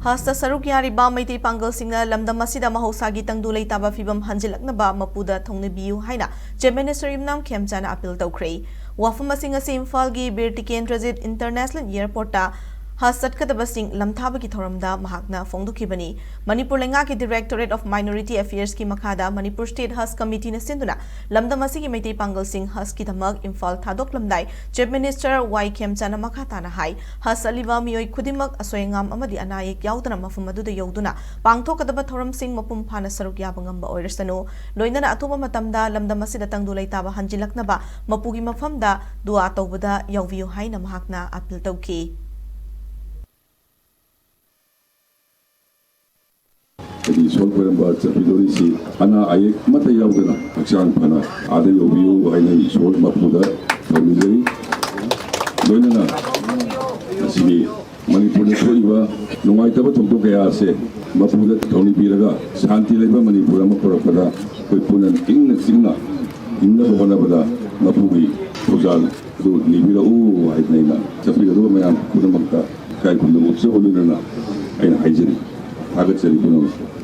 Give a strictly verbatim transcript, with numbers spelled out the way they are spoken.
ꯍꯖꯇ ꯁꯔꯨꯛ ꯌꯥꯔꯤꯕ ꯃꯩꯇꯩ ꯄꯥꯡꯒꯜꯁꯤꯡꯅ ꯂꯝꯗꯝ ꯑꯁꯤꯗ ꯃꯍꯧꯁꯥꯒꯤ ꯇꯪꯗꯨ ꯂꯩꯇꯥꯕ ꯐꯤꯕꯝ ꯍꯟꯖꯤꯜꯂꯛꯅꯕ ꯃꯄꯨꯗ ꯊꯧꯅꯤꯕꯤꯌꯨ ꯍꯥꯏꯅ Chief Minister ꯌꯨꯝꯅꯥꯝ ꯈꯦꯝꯆꯥꯟꯅ appeal ꯇꯧꯈ꯭ꯔꯦ꯫ ꯋꯥꯐꯝ ꯑꯁꯤꯡ ꯑꯁꯤ ꯏꯝꯐꯥꯜꯒꯤ ꯕꯤꯔ ꯇꯤꯀꯦꯟꯗ꯭ꯔꯖꯤꯠ International Airportꯇ ꯍꯖ ꯆꯠꯀꯗꯕꯁꯤꯡ ꯂꯝꯊꯥꯕꯒꯤ ꯊꯧꯔꯝꯗ ꯃꯍꯥꯛꯅ ꯐꯣꯡꯗꯣꯛꯈꯤꯕꯅꯤ꯫ ꯃꯅꯤꯄꯨꯔ ꯂꯩꯉꯥꯛꯀꯤ Directorate of Minority Affairsꯀꯤ ꯃꯈꯥꯗ ꯃꯅꯤꯄꯨꯔ State Haj Committeeꯅ ꯁꯤꯟꯗꯨꯅ ꯂꯝꯗꯝ ꯑꯁꯤꯒꯤ ꯃꯩꯇꯩ ꯄꯥꯡꯒꯜꯁꯤꯡ ꯍꯖꯀꯤꯗꯃꯛ ꯏꯝꯐꯥꯜ ꯊꯥꯗꯣꯛꯂꯝꯗꯥꯏ Chief Minister ꯋꯥꯏ ꯈꯦꯝꯆꯥꯟꯅ ꯃꯈꯥ ꯇꯥꯅ ꯍꯥꯏ, ꯍꯖ ꯆꯠꯂꯤꯕ ꯃꯤꯑꯣꯏ ꯈꯨꯗꯤꯡꯃꯛ ꯑꯁꯣꯏ ꯑꯉꯥꯝ ꯑꯃꯗꯤ ꯑꯅꯥ ꯑꯌꯦꯛ ꯌꯥꯎꯗꯅ ꯃꯐꯝ ꯑꯗꯨꯗ ꯌꯧꯗꯨꯅ ꯄꯥꯡꯊꯣꯛꯀꯗꯕ ꯊꯧꯔꯝꯁꯤꯡ ꯃꯄꯨꯡ ꯐꯥꯅ ꯁꯔꯨꯛ ꯌꯥꯕ ꯉꯝꯕ ꯑꯣꯏꯔꯁꯅꯨ꯫ ꯂꯣꯏꯅꯅ ꯑꯊꯨꯕ ꯃꯇꯝꯗ ꯂꯝꯗꯝ ꯑꯁꯤꯗ ꯇꯪꯗꯨ ꯂꯩꯇꯥꯕ ꯍꯟꯖꯤꯜꯂꯛꯅꯕ ꯃꯄꯨꯒꯤ ꯃꯐꯝꯗ ꯗꯨꯑꯥ ꯇꯧꯕꯗ ꯌꯥꯎꯕꯤꯌꯨ ꯍꯥꯏꯅ ꯃꯍꯥꯛꯅ appeal ꯇꯧꯈꯤ꯫ ꯍꯥꯏꯗꯤ ꯏꯁꯣꯔ ꯈꯣꯏꯔꯝꯕ ꯆꯠꯄꯤꯗꯧꯔꯤꯁꯤ ꯑꯅꯥ ꯑꯌꯦꯛ ꯑꯃꯠꯇ ꯌꯥꯎꯗꯅ ꯍꯛꯆꯥꯡ ꯐꯅ ꯑꯥꯗ ꯌꯧꯕꯤꯌꯨ ꯍꯥꯏꯅ ꯏꯁꯣꯔ ꯃꯄꯨꯗ ꯊꯧꯅꯤꯖꯔꯤ꯫ ꯂꯣꯏꯅꯅ ꯉꯁꯤꯒꯤ ꯃꯅꯤꯄꯨꯔꯗ ꯊꯣꯛꯏꯕ ꯅꯨꯡꯉꯥꯏꯇꯕ ꯊꯧꯗꯣꯛ ꯀꯌꯥ ꯑꯁꯦ ꯃꯄꯨꯗ ꯊꯧꯅꯤꯕꯤꯔꯒ ꯁꯥꯟꯇꯤ ꯂꯩꯕ ꯃꯅꯤꯄꯨꯔ ꯑꯃ ꯄꯨꯔꯛꯄꯗ ꯑꯩꯈꯣꯏ ꯄꯨꯟꯅ ꯏꯪꯅ ꯆꯤꯛꯅ ꯍꯤꯡꯅꯕ ꯍꯣꯠꯅꯕꯗ ꯃꯄꯨꯒꯤ ꯊꯧꯖꯥꯜ ꯑꯗꯨ ꯅꯤꯕꯤꯔꯛꯎ ꯍꯥꯏꯗꯅ ꯑꯩꯅ ꯆꯠꯄꯤꯒꯗꯕ ꯃꯌꯥꯝ ꯄꯨꯝꯅꯃꯛꯇ ꯏꯀꯥꯏ ꯈꯨꯝꯅꯕ ꯎꯠꯆꯕ ꯂꯣꯏꯅꯅ ꯑꯩꯅ ꯍꯥꯏꯖꯔꯤ꯫ ꯊꯥꯒꯠꯆꯔꯤ ꯄꯨꯝꯅꯃꯛ꯫